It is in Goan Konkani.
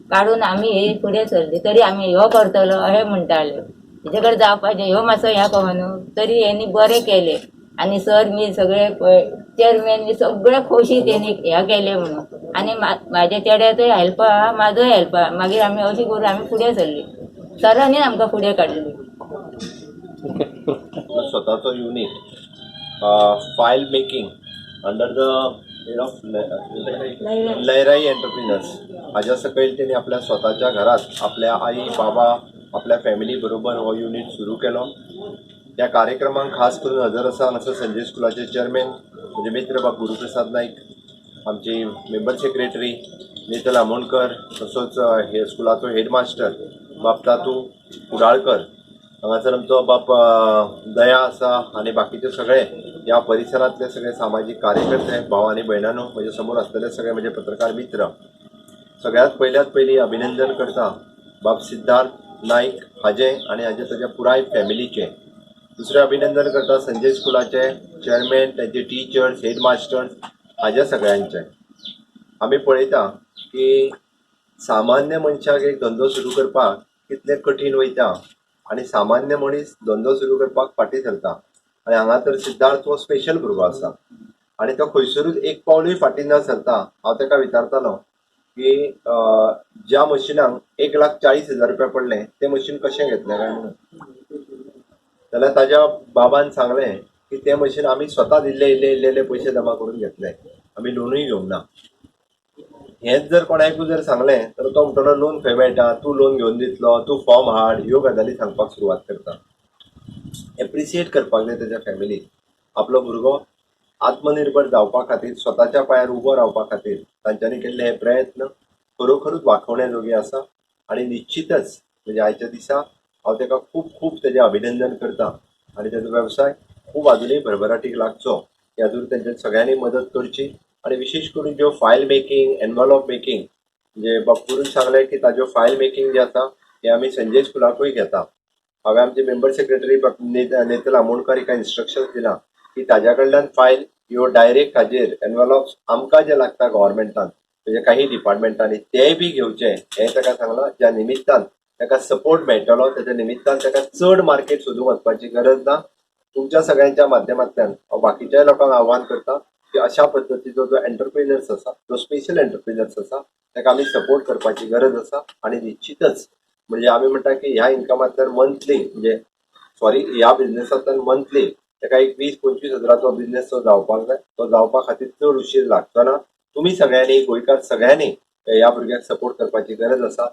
काडून आमी हे फुडें सरली. तरी आमी ह्यो करतलो अशें म्हणटाले, हेजे कडेन जावपाचें, ह्यो मातसो ह्या करूं न्हू. तरी हेणी बरें केलें आनी सर मी सगळे चेअरमॅन बी सगळे खोशी तेणी हें केलें म्हणून. आनी म्हाज्या चेड्याचोय हेल्प आहा, म्हाजोय हेल्प आहा. मागीर आमी अशी करून आमी फुडें सरली. सरांनी आमकां फुडें काडली. स्वताचो unit, file making, under the head of Lairai Entrepreneurs, हाज्या सकयल तेणी आपल्या स्वताच्या घरात आपल्या आई बाबा, आपल्या फॅमिली बरोबर हो युनीट सुरू केलो. त्या कार्यक्रमाक खास करून हजर आसा हांगासर संजय स्कुलाचे चेअरमॅन, म्हजे मित्र बाब गुरुप्रसाद नाईक, आमची मेंबर सेक्रेटरी नेतल आमोणकर, तसोच हे स्कुलाचो हेडमास्टर बाब तातू कुडाळकर, हांगासर आमचो बाब दया आसा आनी बाकीचे सगळे ह्या परिसरांतले सगळे सामाजीक कार्यकर्ते, भाव आनी भयणांनो, म्हज्या समोर आसलेले सगळे म्हजे पत्रकार मित्र, सगळ्यात पयल्यात पयलीं अभिनंदन करता बाब सिद्धार्थ नाईक हाजें आनी हाजे ताच्या पुराय फॅमिलीचें. दुसरें अभिनंदन करता संजय स्कुलाचे चेअरमॅन, तांचे टिचर्स, हेड मास्टर्स हाज्या सगळ्यांचे. आमी पळयता की सामान्य मनशाक एक धंदो सुरू करपाक कितलें कठीण वयता आनी सामान्य मनीस धंदो सुरू करपाक फाटीं सरता. आनी हांगा तर सिद्धार्थ हो स्पेशल भुरगो आसा आनी तो खंयसरूच एक पावलूय फाटीं न सरता. हांव ताका विचारतालो की ज्या मशिनाक 1,40,000 रुपया पडले, तें मशीन कशें घेतलें काय म्हणून, जाल्यार ताज्या बाबान सांगलें की तें मशीन आमी स्वता इल्ले इल्ले इल्ले इल्ले पयशे जमा करून घेतले, आमी लोनूय घेवंक ना. हेंच जर कोणाकूय जर सांगलें तर तो म्हणटलो, लोन खंय मेळटा, तूं लोन घेवन दितलो, तूं फॉर्म हाड, ह्यो गजाली सांगपाक सुरवात करता. एप्रिसिएट करपाक जाय ताच्या फॅमिलीक. आपलो भुरगो आत्मनिर्भर जावपा खातीर, स्वताच्या पांयार उबो रावपा खातीर तांच्यांनी केल्ले हे प्रयत्न खरोखरूच वाखवण्या जोगे आसा. आनी निश्चितच म्हणजे आयच्या दिसा हांव ताका खूब खूब तेजें अभिनंदन करता आनी तेजो वेवसाय खूब अजुनूय भरभराटीक लागचो हातूंत तेंच्या सगळ्यांनी मदत करची. आनी विशेश करून ज्यो फायल मेकिंग, एनवलॉप मेकिंग, म्हणजे बाप्पूरून सांगलें की ताज्यो फायल मेकिंग जें आसा हें आमी संजय स्कुलाकूय घेता. हांवें आमचे मेंबर सेक्रेटरी नेतल आमोणकर हिका इन्स्ट्रक्शन्स दिलां की ताज्या कडल्यान फायल ह्यो डायरेक्ट हाजेर एनवलॉप्स आमकां जे लागता गव्हर्मेंटान, म्हणजे काही डिपार्टमेंटांनी, तेय बी घेवचे हें ताका सांगलां. ज्या निमित्तान ताका सपोर्ट मेळटलो, तेच्या निमित्तान ताका चड मार्केट सोदूंक वचपाची गरज ना. तुमच्या सगळ्यांच्या माध्यमांतल्यान हांव बाकीच्याय लोकांक आव्हान करता की अशा पद्दतीचो जो एंटरप्रिनर्स आसा, जो स्पेशल एंटरप्रिनर्स आसा, ताका आमी सपोर्ट करपाची गरज आसा. आनी निश्चितच म्हणजे आमी म्हणटा की ह्या इन्कमांतल्यान मंथली, म्हणजे सॉरी, ह्या बिझनेसांतल्यान मंथली ताका एक 20-25 हजाराचो बिझनेस तो जावपाक जाय. तो जावपा खातीर चड उशीर लागचो ना. तुमी सगळ्यांनी, गोंयकार सगळ्यांनी ह्या भुरग्याक सपोर्ट करपाची गरज आसा.